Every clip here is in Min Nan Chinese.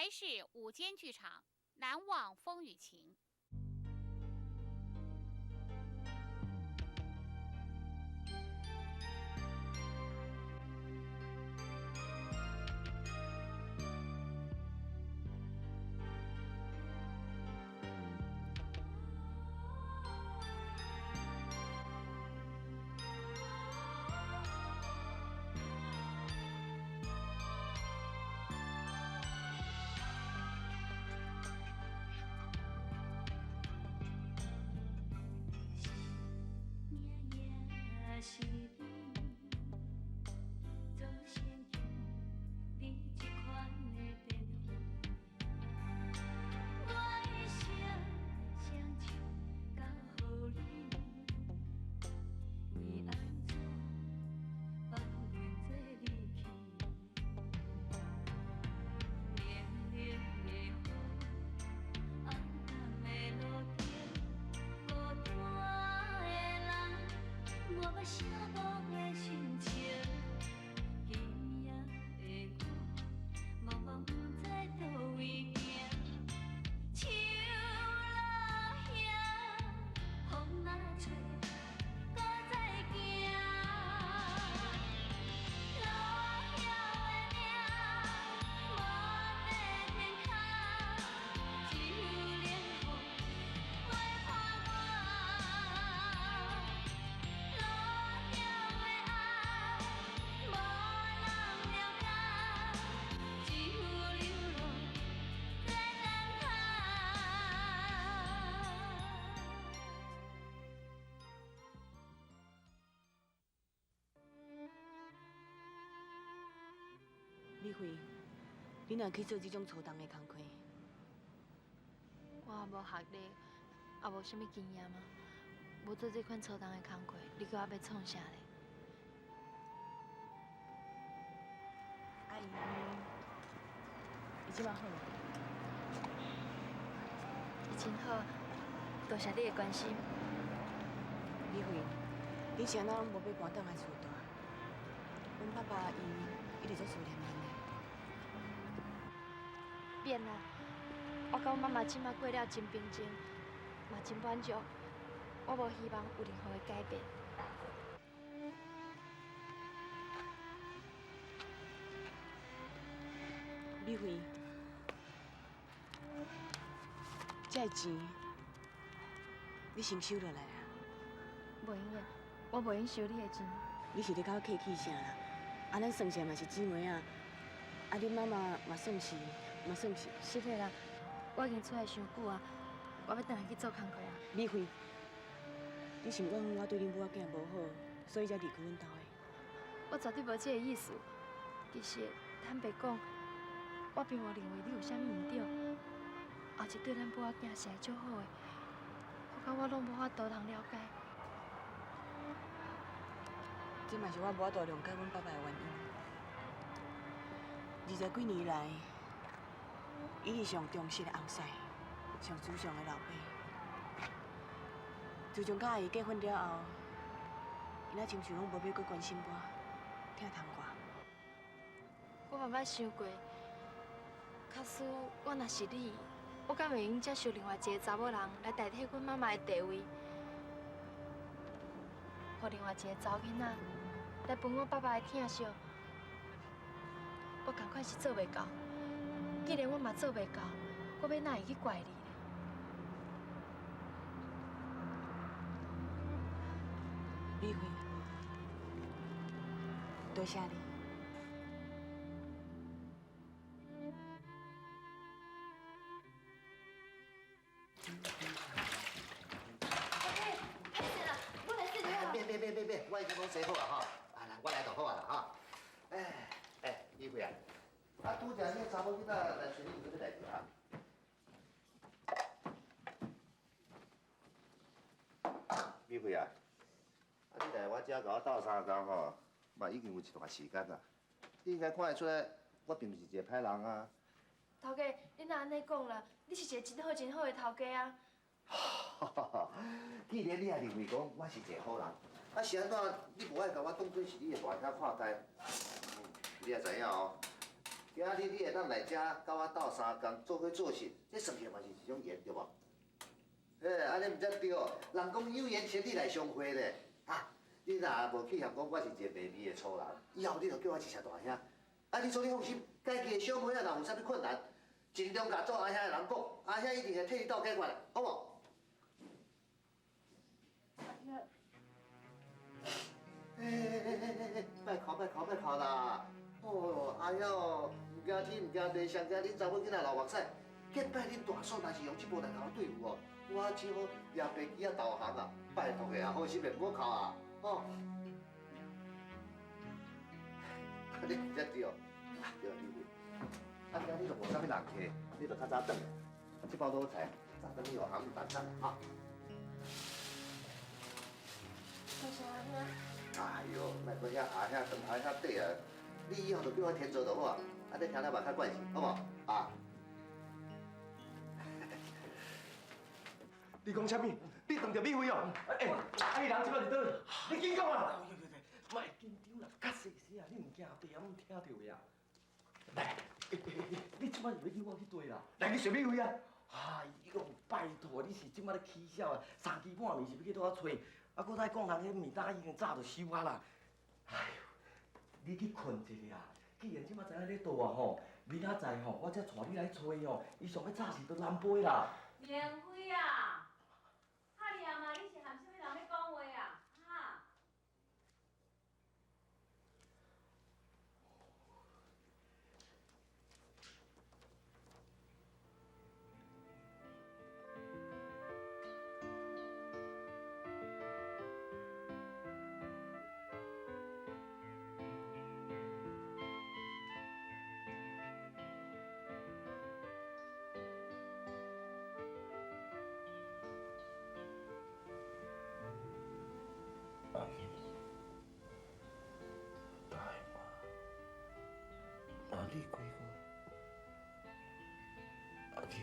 台視午間劇場《難忘風雨情》。美惠，你哪去做這種粗重的工課？我也無學歷，也無啥物經驗啊，無做這款粗重的工課，你叫我欲創啥咧？阿姨，伊這馬好無？伊真好，多謝你的關心。美惠，你是按怎攏無欲搬轉來厝蹛？阮爸爸伊一直足思念恁的。免啦，我佮阮媽媽這馬過了真平靜，嘛真滿足。我無希望有任何的改變。美惠，這个錢你先收落來啊。袂用的，我袂用收你的錢。你是咧佮我客氣啥啦？啊，咱算起來嘛是姊妹啊，啊，恁媽媽嘛算是，嘛算是。是的啦，我已經出來傷久啊，我欲轉來去做工課啊。美惠，你是毋講我對恁母仔囝無好，所以才離開阮兜的？我絕對無這个意思。其實坦白講，我並無認為你有啥物毋對，也是對咱母仔囝實在足好的，好到我攏無法度通了解。這嘛是我無法度諒解阮爸爸的原因。20幾年來，伊是上忠實的翁婿，上慈祥的老爸。自從佮阿姨結婚了後，伊若親像攏無欲閣關心我，疼痛我。我嘛捌想過，假使我若是你，我敢會用接受另外一个查某人來代替阮媽媽的地位，予另外一个查某囡仔來分我爸爸的疼惜？我仝款是做袂到。既然我嘛做袂到，我欲哪會去怪你咧？美惠，多謝你。歹勢啦，我來洗就好。免免免免免，我已經攏洗好啊吼，啊來，我來就好啊啦吼。哎哎，美惠啊，啊拄才那個查某囡仔來揣你有啥物代誌啊？美惠啊，啊你來我遮共我鬥相共吼，嘛已經有一段時間啦。你應該看會出來，我並毋是一個歹人啊。頭家，你哪按呢講啦？你是一個真好真好的頭家啊！既然你也認為講我是一個好人，啊是按怎你無愛共我當做是你的大兄看待？你也知影哦，今仔日你会当来遮佮我斗相共，做伙做事，这算起来嘛是一种缘，对无？嘿，按呢毋才对。人讲有缘千里来相会咧，啊！你若无去嫌讲我是一个袂味的粗人，以后你就叫我一声大兄。啊，你做你放心，家己的小妹仔若有啥物困难，尽量共做阿兄的人讲，阿兄一定会替你斗解决的，好无？欸欸欸欸欸，莫哭莫哭莫哭啦！哦，阿兄哦，毋惊天毋惊地，上惊恁查某囡仔流目屎。见摆恁大嫂若是用这步来共我对付哦，我只好掠飞机仔投降啊！拜托的啊，好心的毋好哭啊！哦，你毋才对，对啊，对。啊，今日就无啥物人客，你就较早转来。这包卤菜，早转去予阿姆办餐哈。多谢阿兄。哎哟，莫阁遐阿兄长阿兄短啊！你以后就叫我天做就好啊，啊，你听了嘛较惯势，好无？啊。你讲啥物？你撞著美惠哦？欸，啊，彼人这摆伫佗？你紧讲啊！莫紧张啦，较细声啊，你毋惊爸仔母听著的啊？来，欸，你这摆是欲叫我去缀啦？来去寻美惠啊！哎哟，拜托，你是这摆咧起痟啊？三更半暝是欲去佗佗揣？啊，阁再讲人彼物单已经早就收啊啦。哎哟，你去睏一下啊！既然这摆知影咧倒啊吼，明仔载吼，我才带你来揣吼，伊上欲早时就南飞啦。明辉啊，哈你阿妈，你是含啥物人咧讲话啊？哈？阿金，答应我，若离开我，阿金，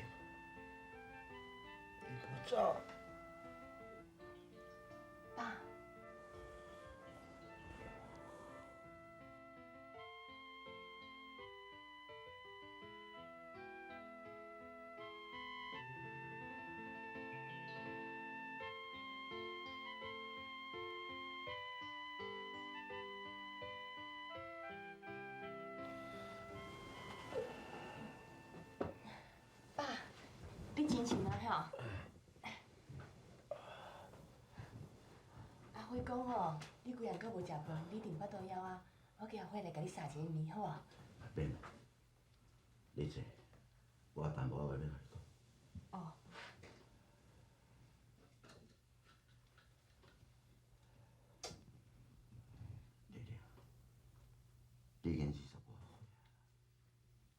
你莫走。爸。爸，你真神啊吼！阿辉讲吼，你规日阁无食饭，你一定腹肚枵啊！我叫阿辉来共你捎一个面，好无？免，你坐，我有淡薄仔话欲共你讲。哦。丽玲，你已经25岁啊，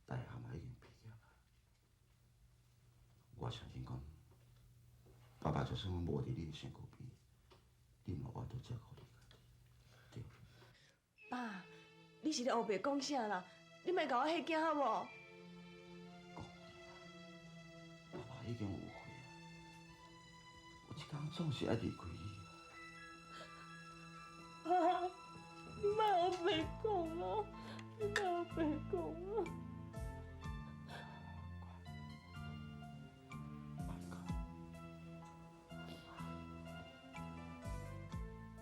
大学嘛已经毕业啊。我相信讲，爸爸就算无伫你的身躯边，你嘛有法度照顾你家己，对。爸，你是咧乌白讲啥啦？你莫共我吓惊好无？爸爸已经有悔啊，有一天总是爱离开你。爸，你莫乌白讲啊！你莫乌白讲啊！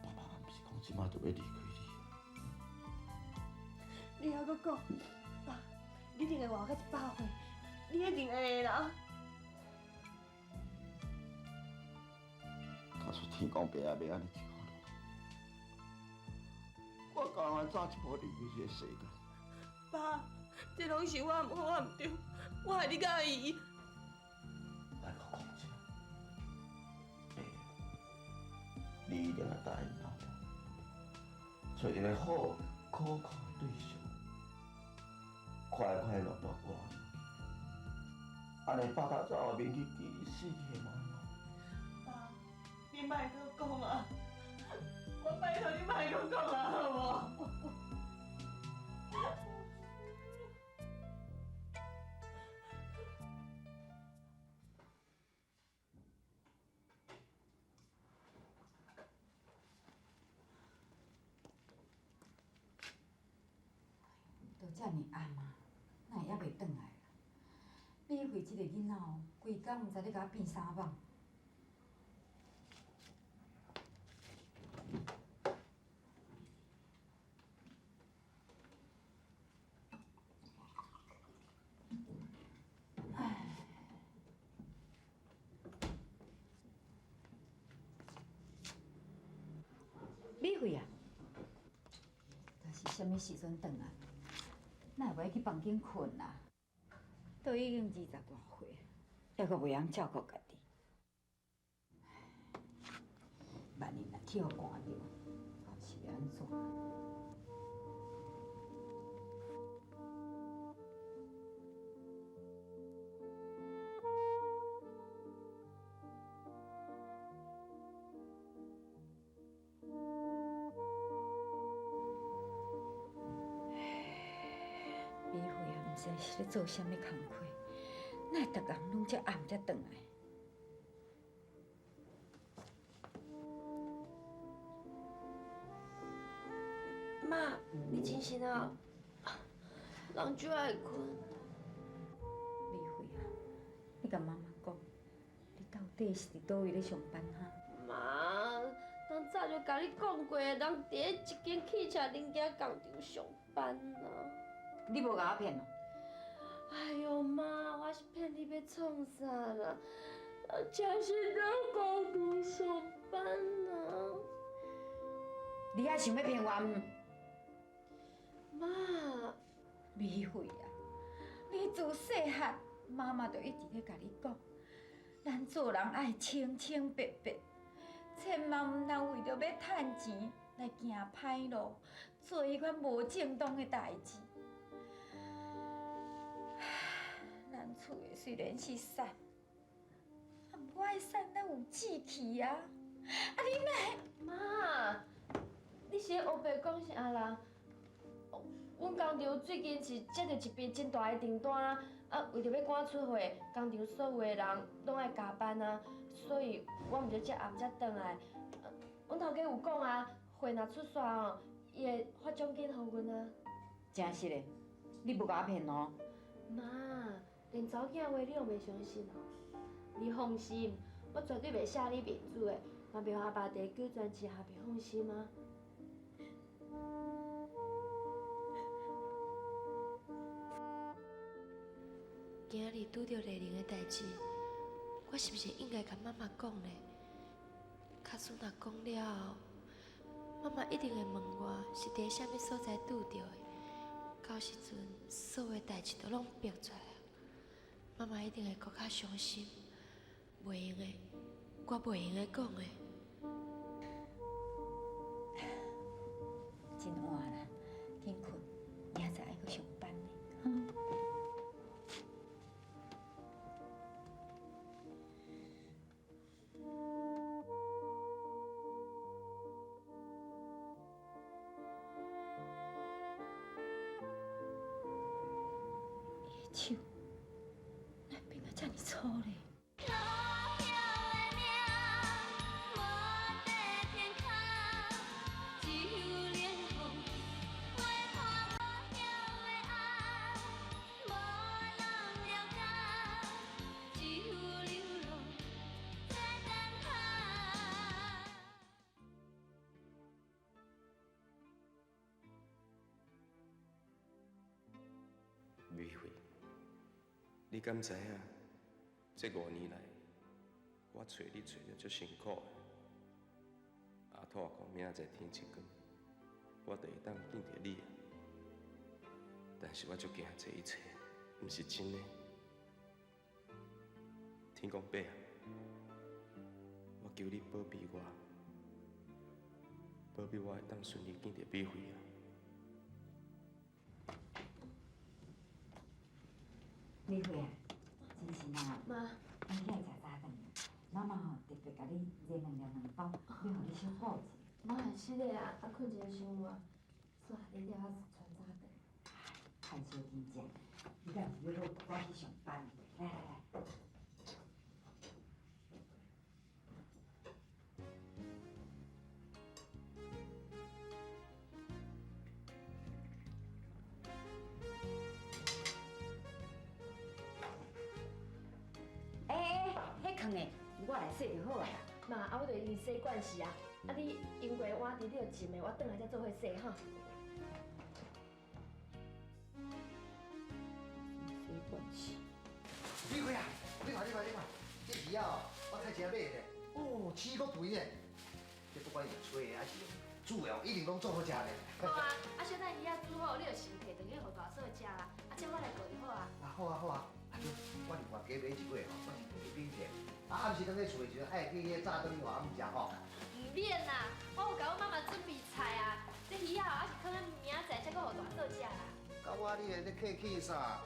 爸爸毋是讲这摆就欲离开你。你犹阁讲，爸，你一定会活到100岁，你一定会的啦。假使天公伯仔欲按呢一苦路，我甘愿早一步离开这个世间。爸，这拢是我毋好，我毋对，我害你佮阿姨。莫阁讲这，你一定要答应爸爸，找一个好可靠的对象，快快乐乐活。按呢爸爸才有面去见你死去的妈妈。爸，你莫阁讲啊！我拜托你莫阁讲啊，好无？都遮尔暗啊，慧這个囡仔哦，规工毋知咧共我变啥蠓。美惠啊，但是啥物时阵转来？哪会袂去房间睏啊？都已经20外岁，犹阁袂晓照顾家己。万一若去予寒著，是欲按怎？美惠啊，毋知是咧做啥物工课，哪会逐工攏遮暗才转来？妈，你精神啊？人就爱睏。美惠啊，你共妈妈讲，你到底是伫佗位咧上班哈？妈，人早就共你讲过，人伫咧一间汽车零件工厂上班啊。你无共我骗哦？哎哟妈，我是骗你欲创啥啦？人真是伫工厂上班啊。你还想欲骗我毋？妈，美惠啊，你自细汉，妈妈就一直咧共你讲，咱做人爱清清白白，千万毋通为著欲趁钱来行歹路，做彼款无正当的代志。咱厝的虽然是散，啊，毋过爱散咱有志气啊！啊，你哪会？妈，你是咧乌白讲啥啦？阮工厂最近是接著一笔真大的订单，啊，为著欲赶出货，工厂所有的人拢爱加班啊，所以我毋就遮暗才转来。阮头家有讲啊，货若出煞哦，伊会发奖金予阮啊。真实的，你无共我骗哦。妈，连查某囝话你拢袂相信哦？你放心，我绝对袂写你面子的，嘛袂予阿爸第九全市也袂放心啊。今仔日拄著丽玲的代志，我是毋是应该共妈妈讲呢？假使若讲了后，妈妈一定会问我是伫啥物所在拄著的。到时阵，所有代志都拢白出来啊！妈妈一定会阁较伤心。袂用的，我袂用得讲的。真晚啦，紧睏，明仔载爱阁上班呢。嗯。伊的手哪会变啊遮尔粗咧？美惠，你敢知影？这5年来，我揣你揣得足辛苦的。阿土讲明仔载天一光，我就会当见著你啊。但是我足惊这一切毋是真的。天公伯啊，我求你保庇我，保庇我会当顺利见著美惠啊。美惠啊，真是啊，妈，阮起来食早顿，妈妈吼特别共你热两粒卵包，欲予你小补一下。妈，是的啊，啊睏一下伤晚，煞恁了传早顿。太少紧食，你敢毋是欲赶去上班？来来来。的，我來洗就好啊啦。媽，啊，我就已經洗慣勢啊。啊，你用過的碗佇你著浸的，我轉來才做伙洗吼。洗慣勢。你看啊，你看，你看，你看，這魚仔哦，我菜市仔買的，哦，刺夠肥的。這不管用炊的還是用煮的哦，一定攏做好食的。好啊，啊，小等魚仔煮好，你就先提轉去予大嫂食啦。啊，這我來顧就好啊。啊，好啊，好啊。啊對，我另外加買一尾吼，我是去冰起。啊，暗時轉去厝的時陣，愛去彼炸轉去予阿姆食吼。毋免啦，我有共阮媽媽準備菜啊。這魚仔哦，抑是囥咱明仔載才閣予大嫂食啦。佮我你會咧客氣啥？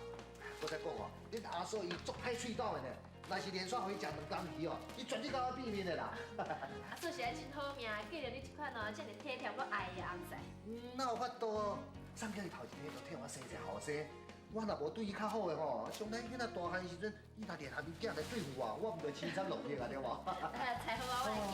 我再講哦，恁阿嫂伊足歹喙斗的呢，若是連續予伊食兩工魚哦，伊絕對共我變面的啦。阿嫂實在真好命，嫁著你這款哦，遮爾體貼閣愛的翁婿。哪有法度？送叫伊頭一日就替我生一个後生，我若無對伊較好的吼，將來囡仔大漢時陣，伊若聯合伊囝來對付我，我毋就凄慘落魄啊，對無？菜好啊，我來去。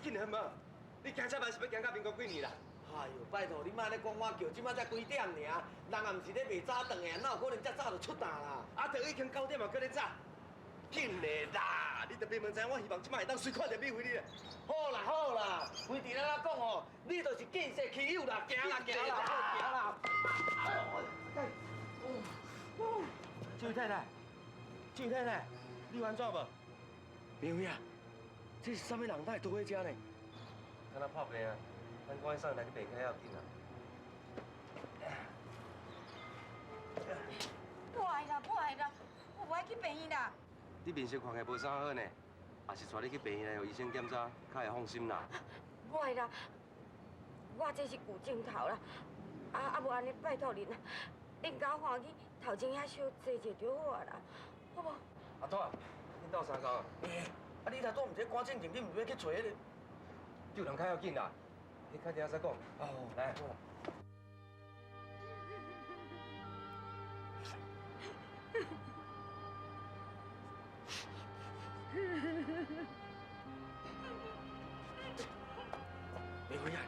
紧好无？你行遮慢是欲行到民国几年啦？哎哟，拜托你莫按呢讲我叫，这马才几点尔，人也毋是咧卖早顿的，哪有可能遮早就出动啦？啊，都已经9点嘛，阁咧早，紧的啦！你著别问知影，我希望这摆会当随看著美惠你啦。好啦好啦，非伫咱讲吼，你就是见色起友啦，行啦行啦行啦。哎呦，这位太太，这位太太，你有按怎无？美惠啊，这是啥物人？哪会拄伙遮呢？敢若破病啊，咱赶紧送伊来去病较要紧啊！无爱啦，无爱啦，我无爱去病院啦。你面色看起来无啥好呢，也是带你去病院来，予医生检查，较会放心啦。无爱啦，我这是旧症头啦。啊，无按呢，拜托恁啦，恁共我看去头前遐小坐者就好啊啦，好无？阿拄，恁斗相共。欸，啊你头拄毋是赶进前，你毋是欲去揣彼个？救人较要紧啦，你较等下再讲。哦，来。美惠啊，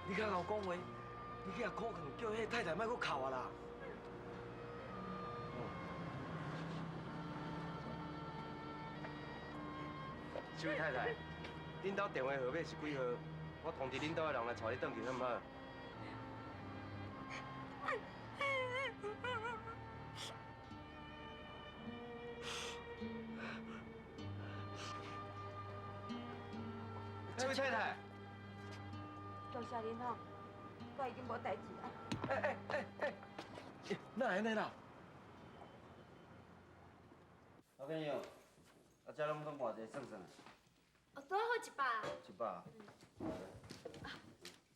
你较𠢕讲话，你去共苦劝，叫彼个太太莫阁哭啊啦。这位太太，恁兜电话号码是几号？我通知恁兜的人来带你转去，好毋好？这位太太，多谢恁吼，我已经无代志啊。哎，哪会按呢啦？老朋友，啊，这拢总偌济算算？哦，拄好100。 100。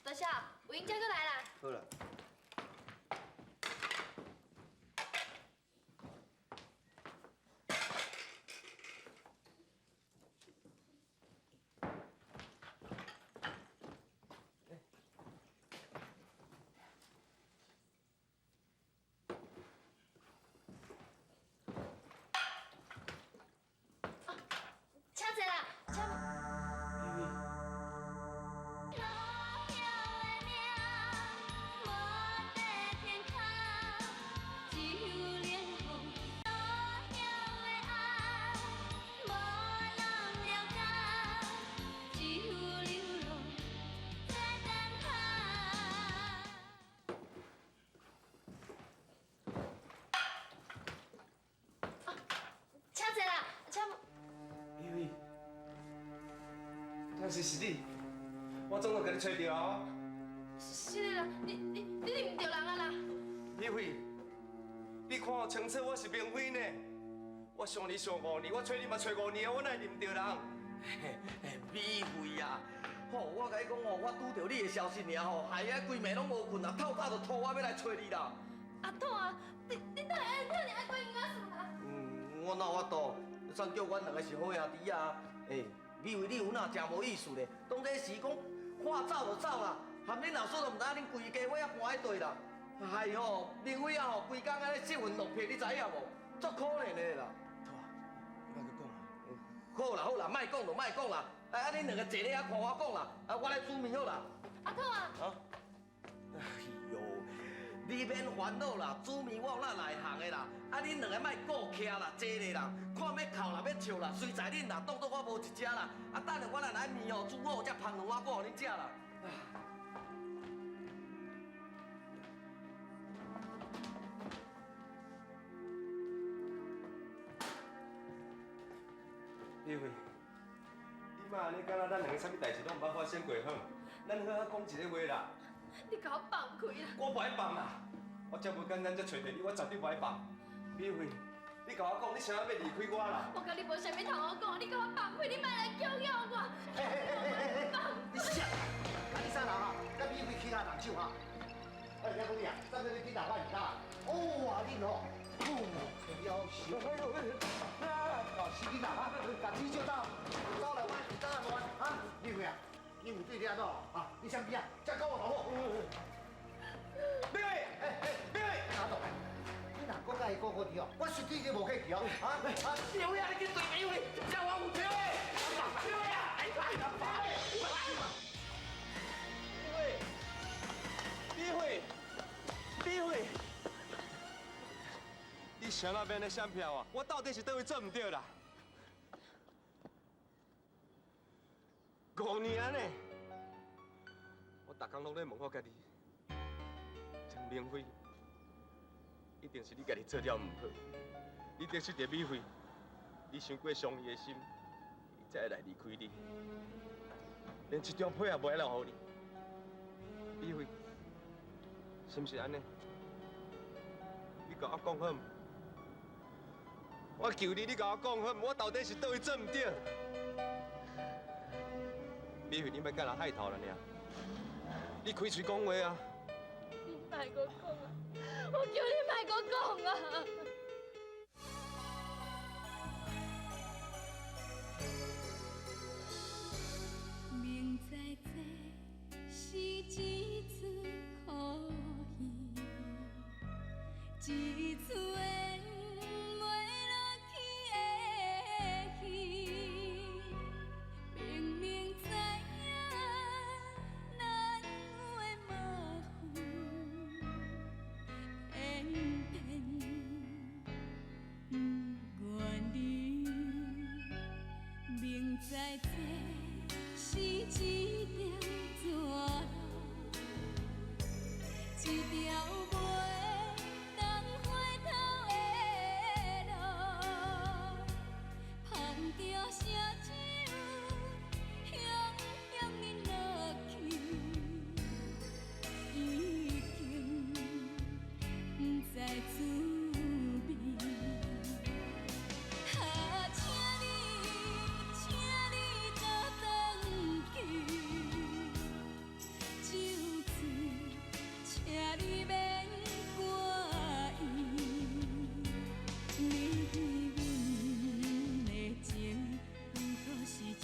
多谢，有闲才阁来啦。好啦。请坐啦，请。请坐啦，请。美惠，当时是你，我总算共你揣著啊！是啦，你认毋著人啊啦！美惠，你看予清楚，我是明辉呢。我相你相5年，我揣你嘛揣5年啊，我哪会认毋著人？嘿，美惠啊，吼，我共你讲吼，我拄著你的消息尔吼，害啊规暝拢无睏啊，透早就拖我欲来揣你啦。阿兔啊，你哪会按遮尔爱管囡仔事啦？我哪有法度？算叫阮两个是好兄弟啊。欸，美惠，你有哪真无意思咧？当这时讲话走就走啦，含恁老师都毋知影恁规家伙仔搬去佗啦，害吼明辉啊吼，规工按呢失魂落魄，你知影无？足可怜的啦。好啊，莫阁讲啊。好啦好啦，莫讲就莫讲啦。啊啊，恁两个坐咧遐看我讲啦，啊我来煮面好啦。阿兔啊。啊。哎哟，你免烦恼啦，煮面我有哪内行的啦。啊，恁两个莫顾徛啦，坐咧啦，看欲哭啦，欲笑啦，随在恁啦，当作我无伫遮啦。啊，等下我来来面哦，煮好才芳两碗锅予恁食啦。美惠，你莫按呢，敢若咱两个啥物代志拢毋捌发生过好？咱好好讲一个话啦。你共我放开啦！我无爱放啦，我遮无简单才揣著你，我绝对无爱放。美惠，你共我讲，你啥物欲离开我啦？我佮你无啥物通好讲，你共我放开，你莫来强迫我。你啥？啊你啥人啊？佮美惠起下动手哈？哎，听讲你啊，昨昏你去哪摆去哪？哦，你吼，哦，夭寿！哦，死囡仔哈，共水少打，走来我是打乱哈？美惠啊，你有对你按怎？啊，你啥物啊？才讲我老母。美惠，哎哎，美惠，阿杜，你若阁佮伊讲好听哦，我绝对无客气哦，啊啊！美惠啊，你去对美惠，这我有对的。美惠啊，哎哎，美惠，美惠，美惠，你啥那边咧闪票啊？我到底是佗位做毋对啦？5年啊呢，我逐工拢咧问我家己，张明辉，一定是你家己做了毋好，你得失著美惠，你伤过伤伊的心，伊才会来离开你，连一张被也无爱留予你。美惠，是毋是按呢？你共我讲好毋？我求你，你共我讲好毋？我到底是佗位做毋对？美惠，你莫佮人害头了尔，你开喙讲话啊！你莫阁讲啊！我叫你莫阁讲啊！明知这是一出苦戏，一出演袂落去的戏。明明知影咱有的麻烦，偏偏不愿离。明知这是一条绝路，一条袂当回头的路，捧著烧酒，雄雄的落去，已经不知滋味。啊，请你，请你倒转去，酒醉，请你免挂意。你对阮的情，不过是这